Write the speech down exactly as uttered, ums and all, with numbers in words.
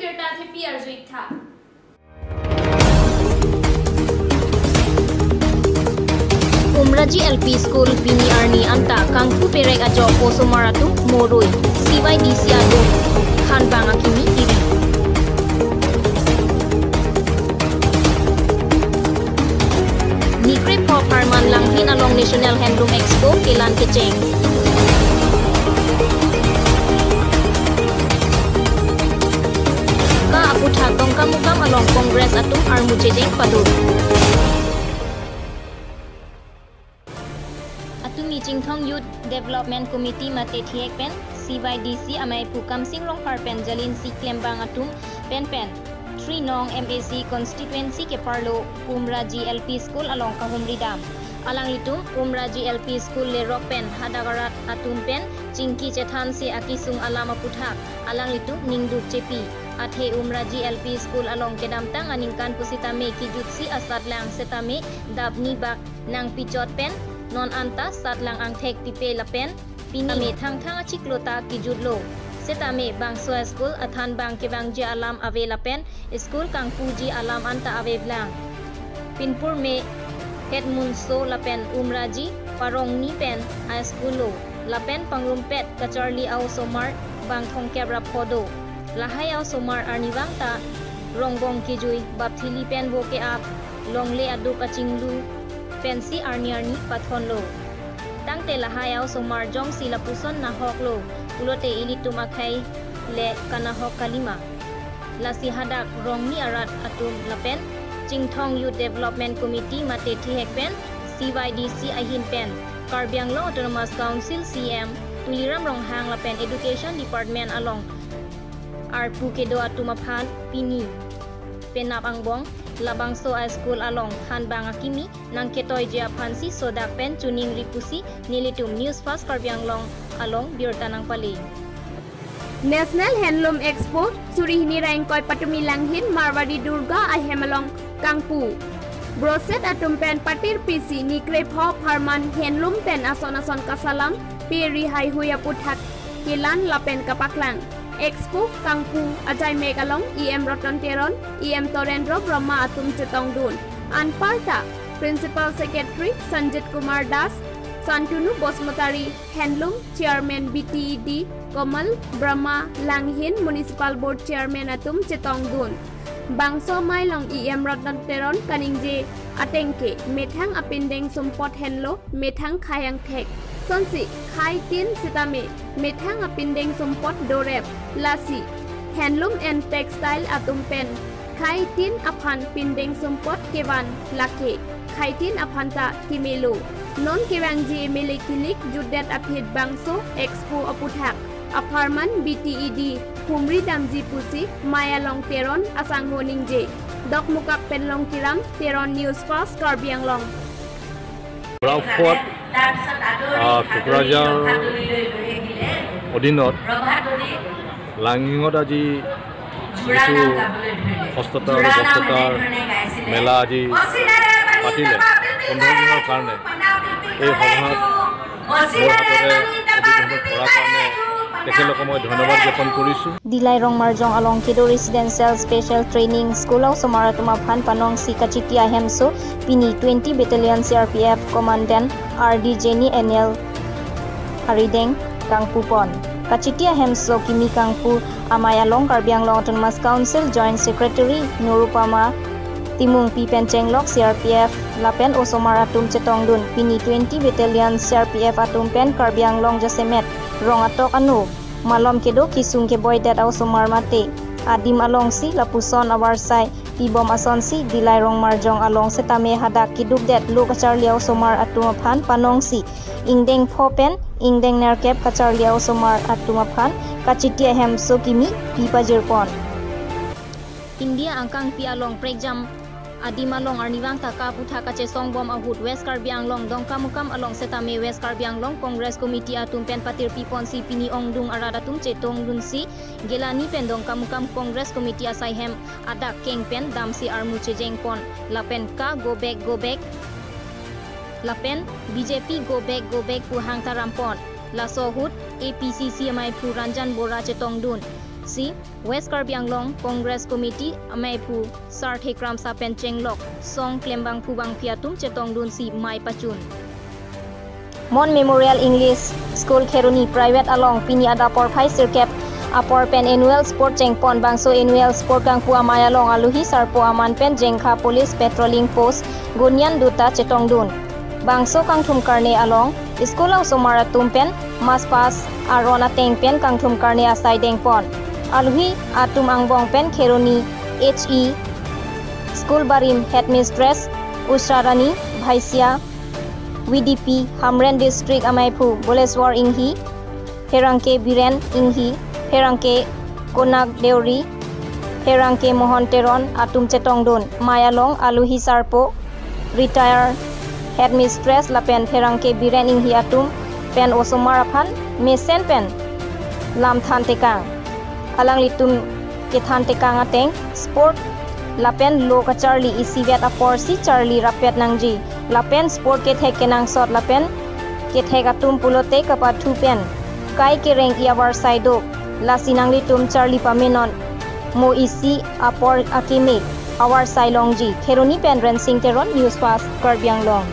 Birta thepi arjuik tha. Umraji L P School pini arni anta kangpu perek ajok osomar atum morui, C Y D C atum thanbang akimi iri. Nikrepho Pharman Langhin along National Handloom Expo kelang kecheng. Ka aputhak Dongkamukam along Congress atum armu chejeng pado. Atumi Chinthong Youth Development Committee mate thihek pen C Y D C amei pu Kamsing Rongphar pen jalinsi klembang atum pen pen three nong M A C constituency keparlo Umraji L P School along kahumri dam. Alanglitum Umraji L P School lerok pen hadak arat atum pen chingki chethansi akisung alam aputhak alanglitum ningduk chepi. Athe Umraji L P School along kedamtang aningkan pusitame kijutsi asatlang setame dapni bak nangpichot pen non anta satlang angthek pipe lapen pini me thangthang achiklo ta kijutlo. Setame bangso school athanbang kevangji alam ave lapen school kangpuji alam anta ave blang. Pinpur me hetmunso lapen Umraji parongni pen a school lo. Lapen pangrumpet kacharli a-osomar bang thomkep ra pho do. Lahai a-osomar arnivang ta rongbong kejui bapthili pen vo ke-ap longle aduk achinglu pensi arni arni pathonlo. Tangte lahai a-osomar jongsi lapuson nahoklo pulote ilitum akhei le kanahok kalima. Lasi hadak rongni arat atum lapen Chinthong Youth Development Committee mate thihek pen C Y D C ahin pen Karbi Anglong Autonomous Council C E M Tuliram Ronghang lapen Education Department along arpu kedo atum aphan pini penap angbong labangso a school along thanbang akimi nangketoiji aphansi sodak pen choningri pusi nelitum News Fast Karbi Anglong along birta nangpale. National Handloom Expo suri hini ra ingkoi patumi Langhin Marwari Durga ahem along kangpu. Broset atum pen patir pisi Nikrepho Pharman Handloom pen ason ason kasalam pe ri haihui aputhak kelang lapen kapaklang. Expo kangpu ajaimek along E M Ratan Teron, E M Torendra Brahma atum chetongdun. Anparta Principal Secretary Sanjit Kumar Das, Santanu Basumatary, Handloom Chairman B T E D Komal Brahma, Langhin Municipal Board Chairman atum chetongdun. Bangso amei along E M Ratan Teron kaningje ateng ke methang apindeng sumpot henlo methang khei angthek. Sonsi khei tin sitame methang apindeng sumpot dorep, lasi Handloom and Textile atum pen khei tin aphan pindeng sumpot kevan lake khei tin aphan ta kemelo. Non kevangji M L A kilik jutdet aphi bangso expo aputhak apharman B T E D humri damji pusi amei along Teron asangho ningje. Dokmoka pen Longkiram, Teron News Fast, Karbi Anglong. Brawfort, ah, Kokrajhar অধীনত লাংহিঙত আজি কিছু হস্ততাঁত আৰু বস্ত্ৰতাঁত মেলা আজি পাতিলে পোন্ধৰ দিনৰ কাৰণে। এই সভাত মোৰ হাতেৰে আজি গ্ৰহণ কৰাৰ কাৰণে তেখেতলোকক মই ধন্যবাদ জ্ঞাপন কৰিছোঁ। Dilai Rongmarjong along kedo Residential Special Training School a-osomar atum aphan panongsi kachiti ahemso pini twenty Battalion C R P F Commandant R D Jenny Enel arideng kangpupon. Kachiti ahemso kimi kangpu amei along Karbi Anglong Autonomous Council Joint Secretary Nirupama Timungpi pen chenglok C R P F lapen osomar atum chetongdun. Pini twenty Battalion C R P F atum pen Karbi Anglong jasemet rong atok ano malom kedo kesung keboidet a-osomar mate adim alongsi lapuson avarsai pibom asonsi Dilai Rongmarjong along setame hadak kedukdet lo kacharli a-osomar atum aphan panongsi ingdeng pho pen ingdeng nerkep kacharli a-osomar atum aphan kachiti ahemso kimi pipajirpon. India angkangpi along prekjam adim along arnivang ta ka aputhak kachesongbom ahut West Karbi Anglong Dongkamukam along setame West Karbi Anglong Congress Committee atum pen patirpiponsi pini ongdung arat atum chetongdunsi Gilani pen Dongkamukam Congress Committee asai hem adak keng pen damsi armu chejengpon lapen ka go back go back lapen B J P go back go back pu hangta rampon. Laso ahut A P C C amei phu Ranjan Bora chetongdun. si West Karbi Anglong Congress Committee amei aphu Sarthe Kramsa pen chenglok song klembangphu bangphi atum chetongdunsi mei pachun. Mon Memorial English School Kheroni Private along pini adap porphai sirkep apor pen annual sport chengpon. Bangso annual sport kangpu amei along aluhi sarpo aman pen Jengkha Police Patrolling Post Gonian duta chetongdun. Bangso kangthum karne along school osomar atum pen march past aron ateng pen kangthum karne asai dengpon. Aluhi atum angbong pen Kheroni H E School barim Headmistress Usha Rani Bhaisia, V D P Hamren District amei aphu Boleswar Inghi, pherangke Biren Inghi, pherangke Konak Deuri, pherangke Mohon Teron atum chetongdun. Mei along aluhi sarpo retired Headmistress lapen pherangke Biren Inghi atum pen osomar aphan mesen pen lam than tekang. Alanglitum kethan tekang ateng sport lapen lo kacharli isivet apor si charli rapet nangji. Lapen sport kethek kenangsot lapen kethek atum pulote kapathu pen kai kereng-i avarsai do. Lasi nanglitum charli pamenon, mo isi apor akeme avarsai longji. Kheroni pen Rensing Teron, News Fast Karbi Anglong.